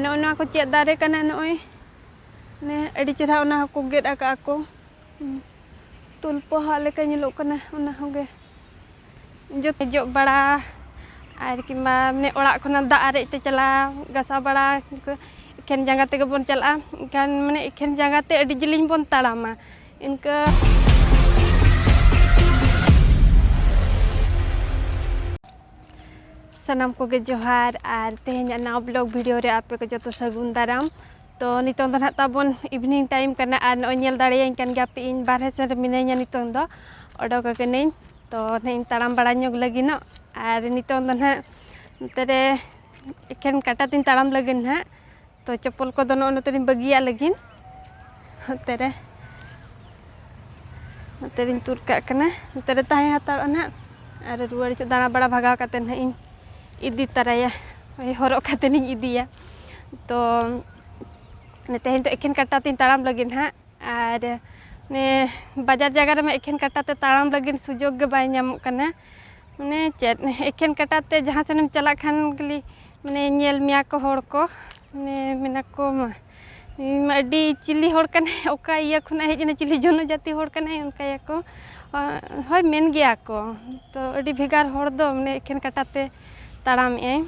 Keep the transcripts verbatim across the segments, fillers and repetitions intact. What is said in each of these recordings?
ᱱᱚᱜᱼᱚ ᱱᱚᱣᱟ ᱠᱚ ᱪᱮᱫ ᱫᱟᱨᱮ ᱠᱟᱱᱟ? ᱱᱚᱜᱼᱚᱭ ᱱᱮ ᱟᱹᱰᱤ ᱪᱮᱦᱨᱟ ᱚᱱᱟ ᱦᱚᱸᱠᱚ ᱜᱮᱫ ᱟᱠᱟᱫᱼᱟ ᱠᱚ᱾ ᱦᱩᱸ᱾ ᱛᱩᱞᱯᱚᱦᱟᱜ ᱞᱮᱠᱟ ᱧᱮᱞᱚᱜ ᱠᱟᱱᱟ, ᱚᱱᱟ ᱦᱚᱸᱜᱮ᱾ ᱡᱚᱛᱚ ᱡᱚᱜ ᱵᱟᱲᱟ ᱟᱨ ᱠᱤᱝᱵᱟ ᱢᱟᱱᱮ ᱚᱲᱟᱜ ᱠᱷᱚᱱᱟᱜ ᱫᱟᱜ ᱟᱨᱮᱡ ᱛᱮ ᱪᱟᱞᱟᱣ, ᱜᱟᱥᱟᱣ ᱵᱟᱲᱟ, ᱮᱠᱷᱮᱱ ᱡᱟᱸᱜᱟ ᱛᱮᱜᱮ ᱵᱚᱱ ᱪᱟᱞᱟᱜᱼᱟ᱾ ᱮᱱᱠᱷᱟᱱ ᱢᱟᱱᱮ ᱮᱠᱷᱮᱱ ᱡᱟᱸᱜᱟ ᱛᱮ ᱟᱹᱰᱤ ᱡᱤᱞᱤᱧ ᱵᱚᱱ ᱛᱟᱲᱟᱢᱟ᱾ ᱤᱱᱠᱟᱹ ᱥᱟᱱᱟᱢ ᱠᱚᱜᱮ ᱡᱚᱦᱟᱨ, ᱟᱨ ᱛᱮᱦᱮᱧᱟᱜ ᱱᱟᱣᱟ vlog video ᱨᱮ ᱟᱯᱮ ᱠᱚ ᱡᱚᱛᱚ ᱥᱟᱹᱜᱩᱱ ᱫᱟᱨᱟᱢ᱾ ᱛᱚ ᱱᱤᱛᱚᱝ ᱫᱚ ᱱᱟᱦᱟᱜ ᱛᱟᱵᱚᱱ evening time ᱠᱟᱱᱟ, ᱟᱨ ᱱᱚᱜᱼᱚᱭ ᱧᱮᱞ ᱫᱟᱲᱮᱭᱟᱹᱧ ᱠᱟᱱ ᱜᱮᱭᱟ ᱯᱮ, ᱤᱧ ᱵᱟᱨᱦᱮ ᱥᱮᱱ ᱨᱮ ᱢᱤᱱᱟᱹᱧᱟ ᱱᱤᱛᱚᱝ ᱫᱚ, ᱚᱰᱚᱠ ᱟᱠᱟᱱᱟᱹᱧ᱾ ᱛᱚ ᱱᱟᱦᱟᱜ ᱤᱧ ᱛᱟᱲᱟᱢ ᱵᱟᱲᱟ ᱧᱚᱜ ᱞᱟᱹᱜᱤᱫ ᱱᱚᱜ, ᱟᱨ ᱱᱤᱛᱚᱝ ᱫᱚ ᱱᱟᱦᱟᱜ ᱱᱚᱛᱮ ᱨᱮ ᱮᱠᱷᱮᱱ ᱠᱟᱴᱟ ᱛᱤᱧ ᱛᱟᱲᱟᱢ ᱞᱟᱹᱜᱤᱫ ᱱᱟᱦᱟᱜ᱾ ᱛᱚ ᱪᱚᱯᱚᱞ ᱠᱚᱫᱚ ᱱᱚᱜᱼᱚ ᱱᱚᱛᱮ ᱨᱤᱧ ᱵᱟᱹᱜᱤᱭᱟᱜ ᱞᱟᱹᱜᱤᱫ᱾ ᱱᱚᱛᱮ ᱨᱮ, ᱱᱚᱛᱮ ᱨᱤᱧ ᱛᱩᱨ ᱠᱟᱜ ᱠᱟᱱᱟ, ᱱᱚᱛᱮ ᱨᱮ ᱛᱟᱦᱮᱸ ᱦᱟᱛᱟᱲᱚᱜᱼᱟ ᱱᱟᱦᱟᱜ᱾ ᱟᱨ ᱨᱩᱣᱟᱹᱲ ᱦᱤᱡᱩᱜ ᱫᱟᱬᱟ ᱵᱟᱲᱟ ᱵᱷᱟᱜᱟᱣ ᱠᱟᱛᱮ ᱱᱟᱦᱟᱜ ᱤᱧ ᱤᱫᱤ ᱛᱟᱨᱟᱭᱟ, ᱳᱭ ᱦᱚᱨᱚᱜ ᱠᱟᱛᱮ ᱤᱧ ᱤᱫᱤᱭᱟ᱾ ᱛᱚ ᱛᱮᱦᱮᱧ ᱫᱚ ᱮᱠᱷᱮᱱ ᱠᱟᱴᱟ ᱛᱤᱧ ᱛᱟᱲᱟᱢ ᱞᱟᱹᱜᱤᱫ ᱱᱟᱦᱟᱜ᱾ ᱟᱨ ᱱᱮ ᱵᱟᱡᱟᱨ ᱡᱟᱭᱜᱟ ᱨᱮᱢᱟ ᱮᱠᱷᱮᱱ ᱠᱟᱴᱟ ᱛᱮ ᱛᱟᱲᱟᱢ ᱞᱟᱹᱜᱤᱫ ᱥᱩᱡᱳᱜᱽ ᱜᱮ ᱵᱟᱭ ᱧᱟᱢᱚᱜ ᱠᱟᱱᱟ᱾ ᱢᱟᱱᱮ ᱪᱮᱫ, ᱮᱠᱷᱮᱱ ᱠᱟᱴᱟ ᱛᱮ ᱡᱟᱦᱟᱸ ᱥᱮᱱᱮᱢ ᱪᱟᱞᱟᱜ ᱠᱷᱟᱱ ᱠᱷᱟᱹᱞᱤ ᱢᱟᱱᱮ ᱧᱮᱞ ᱢᱮᱭᱟ ᱠᱚ ᱦᱚᱲ ᱠᱚ, ᱢᱟᱱᱮ ᱢᱮᱱᱟ ᱠᱚ, "ᱢᱟ, ᱱᱩᱭ ᱢᱟ ᱟᱹᱰᱤ ᱪᱤᱞᱤ ᱦᱚᱲ ᱠᱟᱱᱟᱭ, ᱚᱠᱟ ᱤᱭᱟᱹ ᱠᱷᱚᱱᱟᱜ ᱦᱮᱡ ᱮᱱᱟ, ᱪᱤᱞᱤ ᱡᱚᱱᱚᱡᱟᱛᱤ ᱦᱚᱲ ᱠᱟᱱᱟᱭ?" ᱚᱱᱠᱟᱭᱟᱠᱚ᱾ ᱟ, ᱦᱳᱭ, ᱢᱮᱱ ᱜᱮᱭᱟ ᱠᱚ᱾ ᱛᱚ ᱟᱹᱰᱤ ᱵᱷᱮᱜᱟᱨ ᱦᱚᱲ ᱫᱚ ᱢᱟᱱᱮ ᱮᱠᱷᱮᱱ ᱠᱟᱴᱟ ᱛᱮ ᱛᱟᱲᱟᱢᱮᱜᱼᱟᱭ,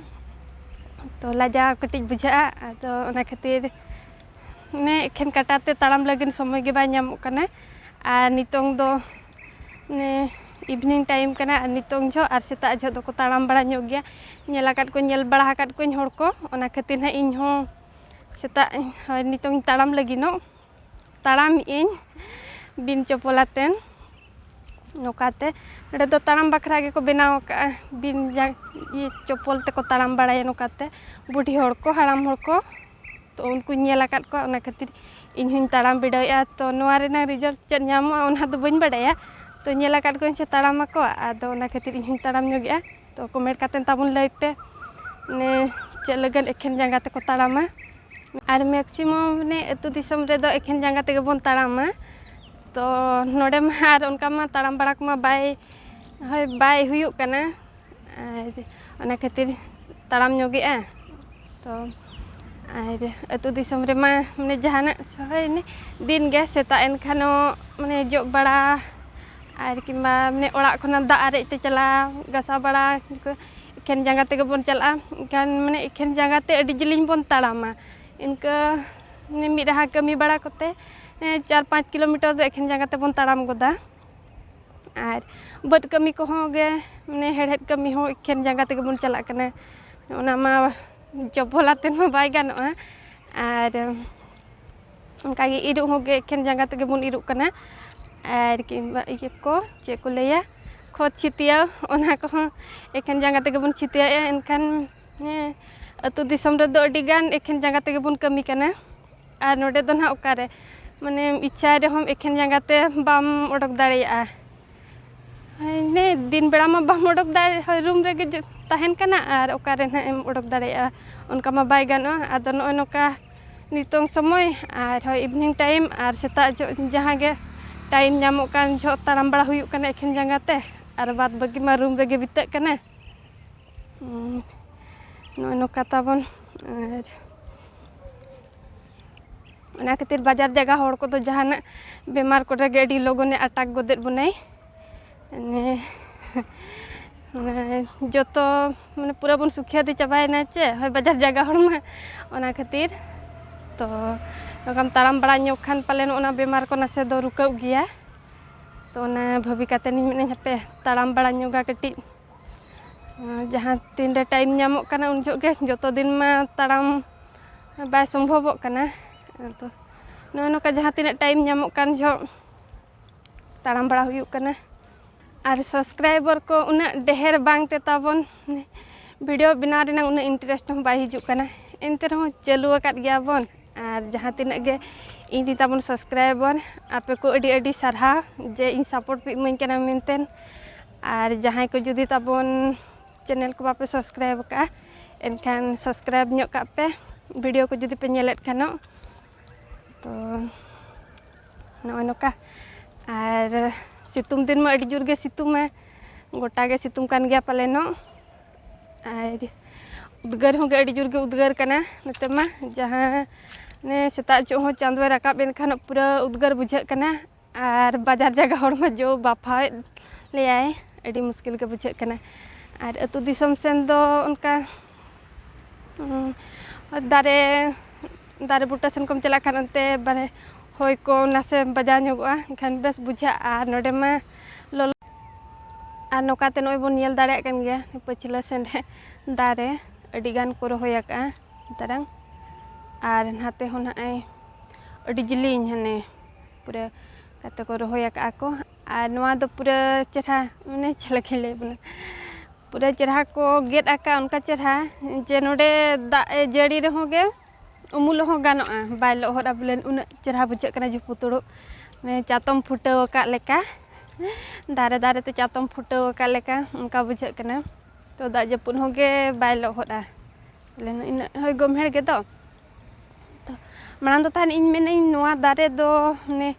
ᱛᱚ ᱞᱟᱡᱟᱣ ᱠᱟᱹᱴᱤᱡ ᱵᱩᱡᱷᱟᱹᱜᱼᱟ᱾ ᱟᱫᱚ ᱚᱱᱟ ᱠᱷᱟᱹᱛᱤᱨ ᱢᱟᱱᱮ ᱮᱠᱷᱮᱱ ᱠᱟᱴᱟ ᱛᱮ ᱛᱟᱲᱟᱢ ᱞᱟᱹᱜᱤᱫ ᱥᱚᱢᱚᱭ ᱜᱮ ᱵᱟᱭ ᱧᱟᱢᱚᱜ ᱠᱟᱱᱟ᱾ ᱟᱨ ᱱᱤᱛᱚᱝ ᱫᱚ ᱢᱟᱱᱮ evening time ᱠᱟᱱᱟ, ᱟᱨ ᱱᱤᱛᱚᱝ ᱡᱚᱦᱚᱜ ᱟᱨ ᱥᱮᱛᱟᱜ ᱡᱚᱦᱚᱜ ᱫᱚᱠᱚ ᱛᱟᱲᱟᱢ ᱵᱟᱲᱟ ᱧᱚᱜ ᱜᱮᱭᱟ᱾ ᱧᱮᱞ ᱟᱠᱟᱫ ᱠᱚᱧ, ᱧᱮᱞ ᱵᱟᱲᱟ ᱟᱠᱟᱫ ᱠᱚᱣᱟᱧ ᱦᱚᱲ ᱠᱚ, ᱚᱱᱟ ᱠᱷᱟᱹᱛᱤᱨ ᱱᱟᱦᱟᱜ ᱤᱧ ᱦᱚᱸ ᱥᱮᱛᱟᱜ, ᱦᱳᱭ, ᱱᱤᱛᱚᱝ ᱤᱧ ᱛᱟᱲᱟᱢ ᱞᱟᱹᱜᱤᱫᱚᱜ, ᱛᱟᱲᱟᱢᱮᱜ ᱟᱹᱧ ᱵᱤᱱ ᱪᱚᱯᱚᱞ ᱟᱛᱮᱱ᱾ ᱱᱚᱝᱠᱟᱛᱮ ᱱᱚᱰᱮ ᱫᱚ ᱛᱟᱲᱟᱢ ᱵᱟᱠᱷᱨᱟ ᱜᱮᱠᱚ ᱵᱮᱱᱟᱣ ᱟᱠᱟᱫᱼᱟ, ᱵᱤᱱ ᱡᱟ-, ᱤᱭᱟᱹ ᱪᱚᱯᱚᱞ ᱛᱮᱠᱚ ᱛᱟᱲᱟᱢ ᱵᱟᱲᱟᱭᱟ ᱱᱚᱝᱠᱟᱛᱮ, ᱵᱩᱰᱷᱤ ᱦᱚᱲ ᱠᱚ, ᱦᱟᱲᱟᱢ ᱦᱚᱲ ᱠᱚ᱾ ᱛᱚ ᱩᱱᱠᱩᱧ ᱧᱮᱞ ᱟᱠᱟᱫ ᱠᱚᱣᱟ, ᱚᱱᱟ ᱠᱷᱟᱹᱛᱤᱨ ᱤᱧ ᱦᱚᱧ ᱛᱟᱲᱟᱢ ᱵᱤᱰᱟᱹᱣᱮᱫᱼᱟ᱾ ᱛᱚ ᱱᱚᱣᱟ ᱨᱮᱱᱟᱜ result ᱪᱮᱫ ᱧᱟᱢᱚᱜᱼᱟ, ᱚᱱᱟ ᱫᱚ ᱵᱟᱹᱧ ᱵᱟᱰᱟᱭᱟ᱾ ᱛᱚ ᱧᱮᱞ ᱟᱠᱟᱫ ᱠᱚᱣᱟᱧ ᱥᱮ ᱛᱟᱲᱟᱢ ᱟᱠᱚ, ᱟᱫᱚ ᱚᱱᱟ ᱠᱷᱟᱹᱛᱤᱨ ᱤᱧ ᱦᱚᱧ ᱛᱟᱲᱟᱢ ᱧᱚᱜᱮᱜᱼᱟ᱾ ᱛᱚ comment ᱠᱟᱛᱮᱫ ᱛᱟᱵᱚᱱ ᱞᱟᱹᱭ ᱯᱮ, ᱢᱟᱱᱮ ᱪᱮᱫ ᱞᱟᱹᱜᱤᱫ ᱮᱠᱷᱮᱱ ᱡᱟᱸᱜᱟ ᱛᱮᱠᱚ ᱛᱟᱲᱟᱢᱟ᱾ ᱟᱨ maximum ᱢᱟᱱᱮ ᱟᱹᱛᱩ ᱫᱤᱥᱚᱢ ᱨᱮᱫᱚ ᱮᱠᱷᱮᱱ ᱡᱟᱸᱜᱟ ᱛᱮᱜᱮ ᱵᱚᱱ ᱛᱟᱲᱟᱢᱟ᱾ ᱛᱚ ᱱᱚᱰᱮ ᱢᱟ ᱟᱨ ᱚᱱᱠᱟ ᱢᱟ ᱛᱟᱲᱟᱢ ᱵᱟᱲᱟ ᱠᱚᱢᱟ ᱵᱟᱭ, ᱦᱳᱭ, ᱵᱟᱭ ᱦᱩᱭᱩᱜ ᱠᱟᱱᱟ᱾ ᱟᱨ ᱚᱱᱟ ᱠᱷᱟᱹᱛᱤᱨ ᱛᱟᱲᱟᱢ ᱧᱚᱜᱮᱜᱼᱟ᱾ ᱛᱚ ᱟᱨ ᱟᱹᱛᱩ ᱫᱤᱥᱚᱢ ᱨᱮᱢᱟ ᱢᱟᱱᱮ ᱡᱟᱦᱟᱱᱟᱜ ᱥᱚᱦᱚᱭ ᱫᱤᱱ ᱜᱮ ᱥᱮᱛᱟᱜ ᱮᱱ ᱠᱷᱟᱱ ᱦᱚᱸ ᱢᱟᱱᱮ ᱡᱚᱜ ᱵᱟᱲᱟ ᱟᱨ ᱠᱤᱝᱵᱟ ᱢᱟᱱᱮ ᱚᱲᱟᱜ ᱠᱷᱚᱱᱟᱜ ᱫᱟᱜ ᱟᱨᱮᱡ ᱛᱮ ᱪᱟᱞᱟᱣ, ᱜᱟᱥᱟᱣ ᱵᱟᱲᱟ, ᱮᱠᱷᱮᱱ ᱡᱟᱸᱜᱟ ᱛᱮᱜᱮ ᱵᱚᱱ ᱪᱟᱞᱟᱜᱼᱟ᱾ ᱮᱱᱠᱷᱟᱱ ᱢᱟᱱᱮ ᱮᱠᱷᱮᱱ ᱡᱟᱸᱜᱟ ᱛᱮ ᱟᱹᱰᱤ ᱡᱤᱞᱤᱧ ᱵᱚᱱ ᱛᱟᱲᱟᱢᱟ᱾ ᱤᱱᱠᱟᱹ ᱢᱟᱱᱮ ᱢᱤᱫ ᱨᱟᱦᱟ ᱠᱟᱹᱢᱤ ᱵᱟᱲᱟ ᱠᱚᱛᱮ ᱪᱟᱨ ᱯᱟᱸᱪ ᱠᱤᱞᱳᱢᱤᱴᱟᱨ ᱫᱚ ᱮᱠᱷᱮᱱ ᱡᱟᱸᱜᱟ ᱛᱮᱵᱚᱱ ᱛᱟᱲᱟᱢ ᱜᱚᱫᱟ᱾ ᱟᱨ ᱵᱟᱹᱫᱽ ᱠᱟᱹᱢᱤ ᱠᱚᱦᱚᱸ ᱜᱮ ᱢᱟᱱᱮ ᱦᱮᱲᱦᱮᱫ ᱠᱟᱹᱢᱤ ᱦᱚᱸ ᱮᱠᱷᱮᱱ ᱡᱟᱸᱜᱟ ᱛᱮᱜᱮ ᱵᱚᱱ ᱪᱟᱞᱟᱜ ᱠᱟᱱᱟ᱾ ᱚᱱᱟ ᱢᱟ ᱪᱚᱯᱚᱞ ᱟᱛᱮᱫ ᱢᱟ ᱵᱟᱭ ᱜᱟᱱᱚᱜᱼᱟ᱾ ᱟᱨ ᱚᱱᱠᱟᱜᱮ ᱤᱨᱚᱜ ᱦᱚᱸ ᱜᱮ ᱮᱠᱷᱮᱱ ᱡᱟᱸᱜᱟ ᱛᱮᱜᱮ ᱵᱚᱱ ᱤᱨᱚᱜ ᱠᱟᱱᱟ᱾ ᱟᱨ ᱠᱤᱝᱵᱟ ᱤᱭᱟᱹ ᱠᱚ ᱪᱮᱫ ᱠᱚ ᱞᱟᱹᱭᱟ, ᱠᱷᱚᱛ ᱪᱷᱤᱛᱤᱭᱟᱹᱣ, ᱚᱱᱟ ᱠᱚᱦᱚᱸ ᱮᱠᱷᱮᱱ ᱡᱟᱸᱜᱟ ᱛᱮᱜᱮ ᱵᱚᱱ ᱪᱷᱤᱛᱤᱭᱟᱹᱣᱮᱫᱼᱟ᱾ ᱮᱱᱠᱷᱟᱱ ᱦᱮᱸ, ᱟᱹᱛᱩ ᱫᱤᱥᱚᱢ ᱨᱮᱫᱚ ᱟᱹᱰᱤ ᱜᱟᱱ ᱮᱠᱷᱮᱱ ᱡᱟᱸᱜᱟ ᱛᱮᱜᱮ ᱵᱚᱱ ᱠᱟᱹᱢᱤ ᱠᱟᱱᱟ᱾ ᱟᱨ ᱱᱚᱰᱮ ᱫᱚ ᱱᱟᱦᱟᱜ ᱚᱠᱟᱨᱮ ᱢᱟᱱᱮ ᱤᱪᱪᱷᱟ ᱨᱮᱦᱚᱸ ᱮᱠᱷᱮᱱ ᱡᱟᱸᱜᱟ ᱛᱮ ᱵᱟᱢ ᱚᱰᱚᱠ ᱫᱟᱲᱮᱭᱟᱜᱼᱟ᱾ ᱦᱟᱱᱮ ᱫᱤᱱ ᱵᱮᱲᱟ ᱢᱟ ᱵᱟᱢ ᱚᱰᱚᱠ ᱫᱟᱲᱮ-, ᱦᱳᱭ, ᱨᱩᱢ ᱨᱮᱜᱮ ᱡᱩ-, ᱛᱟᱦᱮᱱ ᱠᱟᱱᱟ ᱟᱨ ᱚᱠᱟᱨᱮ ᱱᱟᱦᱟᱜ ᱮᱢ ᱚᱰᱚᱠ ᱫᱟᱲᱮᱭᱟᱜᱼᱟ, ᱚᱱᱠᱟ ᱢᱟ ᱵᱟᱭ ᱜᱟᱱᱚᱜᱼᱟ᱾ ᱟᱫᱚ ᱱᱚᱜᱼᱚᱭ ᱱᱚᱝᱠᱟ ᱱᱤᱛᱚᱝ ᱥᱚᱢᱚᱭ ᱟᱨ ᱦᱳᱭ evening time ᱟᱨ ᱥᱮᱛᱟᱜ ᱡᱚᱜ ᱡᱟᱦᱟᱸ ᱜᱮ time ᱧᱟᱢᱚᱜ ᱠᱟᱱ ᱡᱚᱦᱚᱜ ᱛᱟᱲᱟᱢ ᱵᱟᱲᱟ ᱦᱩᱭᱩᱜ ᱠᱟᱱᱟ ᱮᱠᱷᱮᱱ ᱡᱟᱸᱜᱟ ᱛᱮ, ᱟᱨ ᱵᱟᱫ ᱵᱟᱹᱠᱤ ᱢᱟ ᱨᱩᱢ ᱨᱮᱜᱮ ᱵᱤᱛᱟᱹᱜ ᱠᱟᱱᱟ᱾ ᱦᱩᱸ, ᱱᱚᱜᱼᱚᱭ ᱱᱚᱝᱠᱟ ᱛᱟᱵᱚᱱ᱾ ᱟᱨ ᱚᱱᱟ ᱠᱷᱟᱹᱛᱤᱨ ᱵᱟᱡᱟᱨ ᱡᱟᱭᱜᱟ ᱦᱚᱲ ᱠᱚᱫᱚ ᱡᱟᱦᱟᱱᱟᱜ ᱵᱮᱢᱟᱨ ᱠᱚᱨᱮ ᱜᱮ ᱟᱹᱰᱤ ᱞᱚᱜᱚᱱᱮ ᱟᱴᱟᱠ ᱜᱚᱫᱮᱫ ᱵᱚᱱᱟᱭ᱾ ᱢᱟᱱᱮ, ᱢᱟᱱᱮ ᱡᱚᱛᱚ, ᱢᱟᱱᱮ ᱯᱩᱨᱟᱹ ᱵᱚᱱ ᱥᱩᱠᱷᱤᱭᱟᱹᱫᱤ ᱪᱟᱵᱟᱭᱮᱱᱟ ᱪᱮ, ᱦᱳᱭ, ᱵᱟᱡᱟᱨ ᱡᱟᱭᱜᱟ ᱦᱚᱲ ᱢᱟ᱾ ᱚᱱᱟ ᱠᱷᱟᱹᱛᱤᱨ ᱛᱚ ᱱᱚᱝᱠᱟᱢ ᱛᱟᱲᱟᱢ ᱵᱟᱲᱟ ᱧᱚᱜ ᱠᱷᱟᱱ ᱯᱟᱞᱮᱱ ᱚᱱᱟ ᱵᱮᱢᱟᱨ ᱠᱚ ᱱᱟᱥᱮ ᱫᱚ ᱨᱩᱠᱟᱹᱜ ᱜᱮᱭᱟ᱾ ᱛᱚ ᱚᱱᱟ ᱵᱷᱟᱹᱵᱤ ᱠᱟᱛᱮ ᱤᱧ ᱢᱮᱱᱮᱫ ᱦᱟᱯᱮ ᱛᱟᱲᱟᱢ ᱵᱟᱲᱟ ᱧᱚᱜᱟ ᱠᱟᱹᱴᱤᱡ᱾ ᱡᱟᱦᱟᱸ ᱛᱤᱱᱨᱮ time ᱧᱟᱢᱚᱜ ᱠᱟᱱᱟ ᱩᱱ ᱡᱚᱦᱚᱜ ᱜᱮ, ᱡᱚᱛᱚ ᱫᱤᱱ ᱢᱟ ᱛᱟᱲᱟᱢ ᱵᱟᱭ ᱥᱚᱢᱵᱷᱚᱵᱚᱜ ᱠᱟᱱᱟ᱾ ᱟᱫᱚ ᱱᱚᱜᱼᱚᱭ ᱱᱚᱝᱠᱟ ᱡᱟᱦᱟᱸ ᱛᱤᱱᱟᱹᱜ time ᱧᱟᱢᱚᱜ ᱠᱟᱱ ᱡᱚᱦᱚᱜ ᱛᱟᱲᱟᱢ ᱵᱟᱲᱟ ᱦᱩᱭᱩᱜ ᱠᱟᱱᱟ᱾ ᱟᱨ subscriber ᱠᱚ ᱩᱱᱟᱹᱜ ᱰᱷᱮᱨ ᱵᱟᱝ ᱛᱮ ᱛᱟᱵᱚᱱ video ᱵᱮᱱᱟᱣ ᱨᱮᱱᱟᱜ ᱩᱱᱟᱹᱜ interest ᱦᱚᱸ ᱵᱟᱭ ᱦᱤᱡᱩᱜ ᱠᱟᱱᱟ᱾ ᱮᱱᱛᱮ ᱨᱮᱦᱚᱸ ᱪᱟᱹᱞᱩ ᱟᱠᱟᱫ ᱜᱮᱭᱟ ᱵᱚᱱ᱾ ᱟᱨ ᱡᱟᱦᱟᱸ ᱛᱤᱱᱟᱹᱜ ᱜᱮ ᱤᱧ ᱨᱮᱱ ᱛᱟᱵᱚᱱ subscriber, ᱟᱯᱮ ᱠᱚ ᱟᱹᱰᱤ ᱟᱹᱰᱤ ᱥᱟᱨᱦᱟᱣ ᱡᱮ ᱤᱧ support ᱯᱮ ᱤᱢᱟᱹᱧ ᱠᱟᱱᱟ ᱢᱮᱱᱛᱮ᱾ ᱟᱨ ᱡᱟᱦᱟᱸᱭ ᱠᱚ ᱡᱩᱫᱤ ᱛᱟᱵᱚᱱ channel ᱠᱚ ᱵᱟᱯᱮ subscribe ᱟᱠᱟᱫᱼᱟ, ᱮᱱᱠᱷᱟᱱ subscribe ᱧᱚᱜ ᱠᱟᱜ ᱯᱮ, video ᱠᱚ ᱡᱩᱫᱤ ᱯᱮ ᱧᱮᱞᱮᱫ ᱠᱷᱟᱱᱚᱜ᱾ ᱛᱚ ᱱᱚᱜᱼᱚᱭ ᱱᱚᱝᱠᱟ᱾ ᱟᱨ ᱥᱤᱛᱩᱝ ᱫᱤᱱ ᱢᱟ ᱟᱹᱰᱤ ᱡᱳᱨ ᱜᱮ ᱥᱤᱛᱩᱝᱟ, ᱜᱚᱴᱟ ᱜᱮ ᱥᱤᱛᱩᱝ ᱠᱟᱱ ᱜᱮᱭᱟ ᱯᱟᱞᱮᱱᱚᱜ᱾ ᱟᱨ ᱩᱫᱽᱜᱟᱹᱨ ᱦᱚᱸ ᱜᱮ ᱟᱹᱰᱤ ᱡᱳᱨ ᱜᱮ ᱩᱫᱽᱜᱟᱹᱨ ᱠᱟᱱᱟ ᱱᱚᱛᱮ ᱢᱟ᱾ ᱡᱟᱦᱟᱸ ᱱᱮ ᱥᱮᱛᱟᱜ ᱡᱚᱜ ᱦᱚᱸ ᱪᱟᱸᱫᱚᱭ ᱨᱟᱠᱟᱵ ᱮᱱ ᱠᱷᱟᱱ ᱯᱩᱨᱟᱹ ᱩᱫᱽᱜᱟᱹᱨ ᱵᱩᱡᱷᱟᱹᱜ ᱠᱟᱱᱟ᱾ ᱟᱨ ᱵᱟᱡᱟᱨ ᱡᱟᱭᱜᱟ ᱦᱚᱲ ᱢᱟ ᱡᱚ ᱵᱟᱯᱷᱟᱣᱮᱫ ᱞᱮᱭᱟᱭ, ᱟᱹᱰᱤ ᱢᱩᱥᱠᱤᱞ ᱜᱮ ᱵᱩᱡᱷᱟᱹᱜ ᱠᱟᱱᱟ᱾ ᱟᱨ ᱟᱹᱛᱩ ᱫᱤᱥᱚᱢ ᱥᱮᱱ ᱫᱚ ᱚᱱᱠᱟ, ᱩᱸ, ᱫᱟᱨᱮ, ᱫᱟᱨᱮ ᱵᱩᱴᱟᱹ ᱥᱮᱱ ᱠᱚᱢ ᱪᱟᱞᱟᱜ ᱠᱷᱟᱱ ᱚᱱᱛᱮ ᱵᱟᱨᱦᱮ ᱦᱚᱭ ᱠᱚ ᱱᱟᱥᱮ ᱵᱟᱡᱟᱣ ᱧᱚᱜᱚᱜᱼᱟ, ᱮᱱᱠᱷᱟᱱ ᱵᱮᱥ ᱵᱩᱡᱷᱟᱹᱜᱼᱟ᱾ ᱟᱨ ᱱᱚᱰᱮ ᱢᱟ ᱞᱚᱞᱚ, ᱟᱨ ᱱᱚᱝᱠᱟ ᱛᱮ ᱱᱚᱜᱼᱚᱭ ᱵᱚᱱ ᱧᱮᱞ ᱫᱟᱲᱮᱭᱟᱜ ᱠᱟᱱ ᱜᱮᱭᱟ, ᱯᱟᱹᱪᱷᱞᱟᱹ ᱥᱮᱱ ᱨᱮ ᱫᱟᱨᱮ ᱟᱹᱰᱤ ᱜᱟᱱ ᱠᱚ ᱨᱚᱦᱚᱭ ᱟᱠᱟᱫᱼᱟ ᱛᱟᱨᱟᱝ᱾ ᱟᱨ ᱱᱟᱛᱮ ᱦᱚᱸ ᱱᱚᱜᱼᱚᱭ ᱟᱹᱰᱤ ᱡᱤᱞᱤᱧ ᱦᱟᱱᱮ ᱯᱩᱨᱟᱹ ᱠᱟᱛᱮ ᱠᱚ ᱨᱚᱦᱚᱭ ᱟᱠᱟᱫᱼᱟ ᱠᱚ᱾ ᱟᱨ ᱱᱚᱣᱟ ᱫᱚ ᱯᱩᱨᱟᱹ ᱪᱮᱦᱨᱟ, ᱢᱟᱱᱮ ᱪᱮᱫ ᱞᱮᱠᱟᱧ ᱞᱟᱹᱭ ᱟᱵᱚᱱᱟ, ᱯᱩᱨᱟᱹ ᱪᱮᱦᱨᱟ ᱠᱚ ᱜᱮᱫ ᱟᱠᱟᱫ, ᱚᱱᱠᱟ ᱪᱮᱦᱨᱟ ᱡᱮ ᱱᱚᱰᱮ ᱫᱟᱜ ᱮ ᱡᱟᱹᱲᱤ ᱨᱮᱦᱚᱸ ᱜᱮ ᱩᱢᱩᱞᱚᱜ ᱦᱚᱸ ᱜᱟᱱᱚᱜᱼᱟ, ᱵᱟᱭ ᱞᱚᱦᱚᱫᱟ ᱵᱚᱞᱮ᱾ ᱩᱱᱟᱹᱜ ᱪᱮᱦᱨᱟ ᱵᱩᱡᱷᱟᱹᱜ ᱠᱟᱱᱟ ᱡᱷᱩᱯᱩᱛᱩᱲᱩᱜ, ᱢᱟᱱᱮ ᱪᱟᱛᱚᱢ ᱯᱷᱩᱴᱟᱹᱣ ᱟᱠᱟᱫ ᱞᱮᱠᱟ, ᱫᱟᱨᱮ ᱫᱟᱨᱮ ᱛᱮ ᱪᱟᱛᱚᱢ ᱯᱷᱩᱴᱟᱹᱣ ᱟᱠᱟᱫ ᱞᱮᱠᱟ ᱚᱱᱠᱟ ᱵᱩᱡᱷᱟᱹᱜ ᱠᱟᱱᱟ᱾ ᱛᱚ ᱫᱟᱜ ᱡᱟᱹᱯᱩᱫ ᱦᱚᱸ ᱜᱮ ᱵᱟᱭ ᱞᱚᱦᱚᱫᱟ ᱵᱚᱞᱮ, ᱤᱱᱟᱹᱜ ᱦᱚᱭ ᱜᱚᱢᱦᱮᱲ ᱜᱮᱫᱚ᱾ ᱛᱚ ᱢᱟᱲᱟᱝ ᱫᱚ ᱛᱟᱦᱮᱱ ᱤᱧ ᱢᱮᱱᱟᱹᱧ ᱱᱚᱣᱟ ᱫᱟᱨᱮ ᱫᱚ ᱢᱟᱱᱮ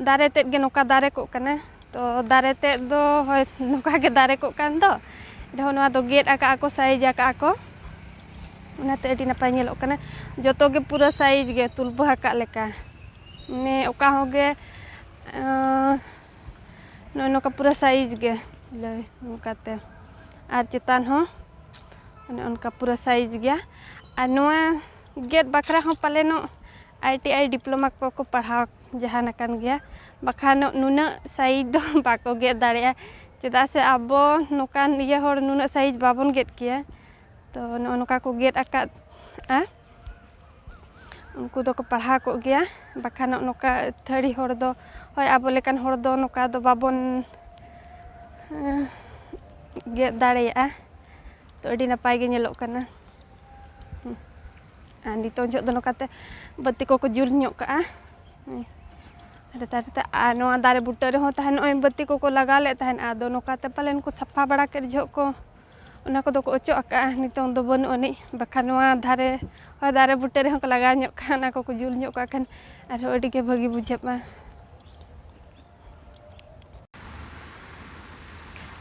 ᱫᱟᱨᱮ ᱛᱮᱫ ᱜᱮ ᱱᱚᱝᱠᱟ ᱫᱟᱨᱮ ᱠᱚᱜ ᱠᱟᱱᱟ᱾ ᱛᱚ ᱫᱟᱨᱮ ᱛᱮᱫ ᱫᱚ ᱦᱳᱭ ᱱᱚᱝᱠᱟ ᱜᱮ ᱫᱟᱨᱮ ᱠᱚᱜ ᱠᱟᱱ ᱫᱚ, ᱮᱱᱨᱮᱦᱚᱸ ᱱᱚᱣᱟ ᱫᱚ ᱜᱮᱫ ᱟᱠᱟᱫᱼᱟ ᱠᱚ, ᱥᱟᱭᱤᱡᱽ ᱟᱠᱟᱫᱼᱟ ᱠᱚ, ᱚᱱᱟᱛᱮ ᱟᱹᱰᱤ ᱱᱟᱯᱟᱭ ᱧᱮᱞᱚᱜ ᱠᱟᱱᱟ᱾ ᱡᱚᱛᱚ ᱜᱮ ᱯᱩᱨᱟᱹ ᱥᱟᱭᱤᱡᱽ ᱜᱮ ᱛᱩᱞᱵᱟᱹ ᱟᱠᱟᱫ ᱞᱮᱠᱟ, ᱢᱟᱱᱮ ᱚᱠᱟ ᱦᱚᱸ ᱜᱮ, ᱟᱸ, ᱱᱚᱜᱼᱚᱭ ᱱᱚᱝᱠᱟ ᱯᱩᱨᱟᱹ ᱥᱟᱭᱤᱡᱽ ᱜᱮ ᱞᱟᱹᱭ ᱱᱚᱝᱠᱟᱛᱮ, ᱟᱨ ᱪᱮᱛᱟᱱ ᱦᱚᱸ ᱚᱱᱮ ᱚᱱᱠᱟ ᱯᱩᱨᱟᱹ ᱥᱟᱭᱤᱡᱽ ᱜᱮᱭᱟ᱾ ᱟᱨ ᱱᱚᱣᱟ ᱜᱮᱫ ᱵᱟᱠᱷᱨᱟ ᱦᱚᱸ ᱯᱟᱞᱮᱱᱚᱜ ᱟᱭ ᱴᱤ ᱟᱭ ᱰᱤᱯᱞᱳᱢᱟ ᱠᱚᱠᱚ ᱯᱟᱲᱦᱟᱣ ᱡᱟᱦᱟᱱ ᱟᱠᱟᱱ ᱜᱮᱭᱟ, ᱵᱟᱠᱷᱟᱱ ᱱᱩᱱᱟᱹᱜ ᱥᱟᱭᱤᱡᱽ ᱫᱚ ᱵᱟᱠᱚ ᱜᱮᱫ ᱫᱟᱲᱮᱭᱟᱜᱼᱟ᱾ ᱪᱮᱫᱟᱜ ᱥᱮ ᱟᱵᱚ ᱱᱚᱝᱠᱟᱱ ᱤᱭᱟᱹ ᱦᱚᱲ ᱱᱩᱱᱟᱹᱜ ᱥᱟᱭᱤᱡᱽ ᱵᱟᱵᱚᱱ ᱜᱮᱫ ᱠᱮᱭᱟ᱾ ᱛᱚ ᱱᱚᱜᱼᱚ ᱱᱚᱝᱠᱟ ᱠᱚ ᱜᱮᱫ ᱟᱠᱟᱫᱼᱟ, ᱩᱱᱠᱩ ᱫᱚᱠᱚ ᱯᱟᱲᱦᱟᱣ ᱠᱚᱜ ᱜᱮᱭᱟ, ᱵᱟᱠᱷᱟᱱ ᱱᱚᱜᱼᱚ ᱱᱚᱝᱠᱟ ᱟᱹᱛᱷᱟᱹᱲᱤ ᱦᱚᱲ ᱫᱚ, ᱦᱳᱭ, ᱟᱵᱚ ᱞᱮᱠᱟᱱ ᱦᱚᱲ ᱫᱚ ᱱᱚᱝᱠᱟ ᱫᱚ ᱵᱟᱵᱚᱱ, ᱮᱸ, ᱜᱮᱫ ᱫᱟᱲᱮᱭᱟᱜᱼᱟ᱾ ᱛᱚ ᱟᱹᱰᱤ ᱱᱟᱯᱟᱭ ᱜᱮ ᱧᱮᱞᱚᱜ ᱠᱟᱱᱟ᱾ ᱦᱩᱸ᱾ ᱟᱨ ᱱᱤᱛᱚᱝ ᱡᱚᱦᱚᱜ ᱫᱚ ᱱᱚᱝᱠᱟᱛᱮ ᱵᱟᱹᱛᱤ ᱠᱚᱠᱚ ᱡᱩᱞ ᱧᱚᱜ ᱠᱟᱜᱼᱟ᱾ ᱦᱩᱸ᱾ ᱟᱨ ᱱᱚᱣᱟ ᱫᱟᱨᱮ ᱵᱩᱴᱟᱹ ᱨᱮᱦᱚᱸ ᱛᱟᱦᱮᱱ ᱱᱚᱜᱼᱚᱭ ᱵᱟᱹᱛᱤ ᱠᱚᱠᱚ ᱞᱟᱜᱟᱣ ᱞᱮᱫ ᱛᱟᱦᱮᱱ, ᱟᱫᱚ ᱱᱚᱝᱠᱟᱛᱮ ᱯᱟᱞᱮᱱ ᱠᱚ ᱥᱟᱯᱷᱟ ᱵᱟᱲᱟ ᱠᱮᱫ ᱡᱚᱦᱚᱜ ᱠᱚ ᱚᱱᱟ ᱠᱚᱫᱚ ᱠᱚ ᱚᱪᱚᱜ ᱟᱠᱟᱜᱼᱟ᱾ ᱱᱤᱛᱚᱝ ᱫᱚ ᱵᱟᱹᱱᱩᱜ ᱟᱹᱱᱤᱡ, ᱵᱟᱠᱷᱟᱱ ᱱᱚᱣᱟ ᱫᱷᱟᱨᱮ, ᱦᱳᱭ, ᱫᱟᱨᱮ ᱵᱩᱴᱟᱹ ᱨᱮᱦᱚᱸ ᱠᱚ ᱞᱟᱜᱟᱣ ᱧᱚᱜ ᱠᱟᱜᱼᱟ, ᱚᱱᱟ ᱠᱚᱠᱚ ᱡᱩᱞ ᱧᱚᱜ ᱠᱟᱜ ᱠᱷᱟᱱ ᱟᱨᱦᱚᱸ ᱟᱹᱰᱤ ᱜᱮ ᱵᱷᱟᱹᱜᱤ ᱵᱩᱡᱷᱟᱹᱜᱼᱟ᱾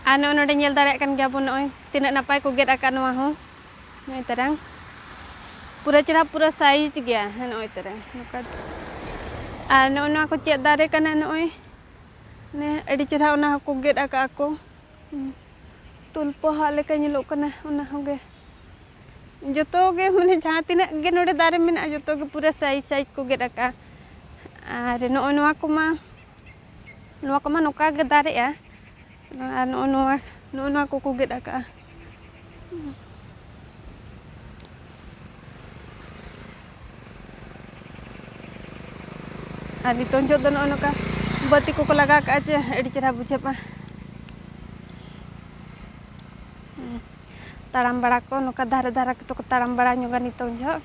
ᱟᱨ ᱱᱚᱜᱼᱚᱭ ᱱᱚᱰᱮ ᱧᱮᱞ ᱫᱟᱲᱮᱭᱟᱜ ᱠᱟᱱ ᱜᱮᱭᱟ ᱵᱚᱱ, ᱱᱚᱜᱼᱚᱭ ᱛᱤᱱᱟᱹᱜ ᱱᱟᱯᱟᱭ ᱠᱚ ᱜᱮᱫ ᱟᱠᱟᱫ ᱱᱚᱣᱟ ᱦᱚᱸ᱾ ᱱᱚᱜᱼᱚᱭ ᱛᱟᱨᱟᱝ ᱯᱩᱨᱟᱹ ᱪᱮᱦᱨᱟ, ᱯᱩᱨᱟᱹ ᱥᱟᱭᱤᱡᱽ ᱜᱮᱭᱟ᱾ ᱦᱮᱸ, ᱱᱚᱜᱼᱚᱭ ᱛᱟᱨᱟᱝ ᱱᱚᱝᱠᱟ᱾ ᱟᱨ ᱱᱚᱜᱼᱚᱭ ᱱᱚᱣᱟ ᱠᱚ ᱪᱮᱫ ᱫᱟᱨᱮ ᱠᱟᱱᱟ? ᱱᱚᱜᱼᱚᱭ ᱱᱮ ᱟᱹᱰᱤ ᱪᱮᱦᱨᱟ ᱚᱱᱟ ᱦᱚᱸᱠᱚ ᱜᱮᱫ ᱟᱠᱟᱫᱼᱟ ᱠᱚ᱾ ᱦᱩᱸ᱾ ᱛᱩᱞᱯᱚᱦᱟ ᱞᱮᱠᱟ ᱧᱮᱞᱚᱜ ᱠᱟᱱᱟ, ᱚᱱᱟ ᱦᱚᱸᱜᱮ᱾ ᱡᱚᱛᱚ ᱜᱮ, ᱢᱟᱱᱮ, ᱡᱟᱦᱟᱸ ᱛᱤᱱᱟᱹᱜ ᱜᱮ ᱱᱚᱰᱮ ᱫᱟᱨᱮ ᱢᱮᱱᱟᱜᱼᱟ, ᱡᱚᱛᱚ ᱜᱮ ᱯᱩᱨᱟᱹ ᱥᱟᱭᱤᱡᱽ ᱥᱟᱭᱤᱡᱽ ᱠᱚ ᱜᱮᱫ ᱟᱠᱟᱫᱼᱟ᱾ ᱟᱨ ᱱᱚᱜᱼᱚᱭ ᱱᱚᱣᱟ ᱠᱚᱢᱟ, ᱱᱚᱣᱟ ᱠᱚᱢᱟ ᱱᱚᱝᱠᱟ ᱜᱮ ᱫᱟᱨᱮᱜᱼᱟ᱾ ᱟᱨ ᱱᱚᱜᱼᱚ ᱱᱚᱣᱟ, ᱱᱚᱜᱼᱚ ᱱᱚᱣᱟ ᱠᱚᱠᱚ ᱜᱮᱫ ᱟᱠᱟᱫᱼᱟ᱾ ᱟᱨ ᱱᱤᱛᱚᱝ ᱡᱚᱦᱚᱜ ᱫᱚ ᱱᱚᱜᱼᱚ ᱱᱚᱝᱠᱟ ᱵᱟᱹᱛᱤ ᱠᱚᱠᱚ ᱞᱟᱜᱟᱣ ᱠᱟᱜᱼᱟ, ᱡᱮ ᱟᱹᱰᱤ ᱪᱮᱦᱨᱟ ᱵᱩᱡᱷᱟᱹᱜᱼᱟ᱾ ᱦᱩᱸ᱾ ᱛᱟᱲᱟᱢ ᱵᱟᱲᱟ ᱠᱚ ᱱᱚᱝᱠᱟ ᱫᱷᱟᱨᱮ ᱫᱷᱟᱨᱮ ᱠᱚᱛᱮ ᱠᱚ ᱛᱟᱲᱟᱢ ᱵᱟᱲᱟ ᱧᱚᱜᱟ ᱱᱤᱛᱚᱝ ᱡᱚᱦᱚᱜ᱾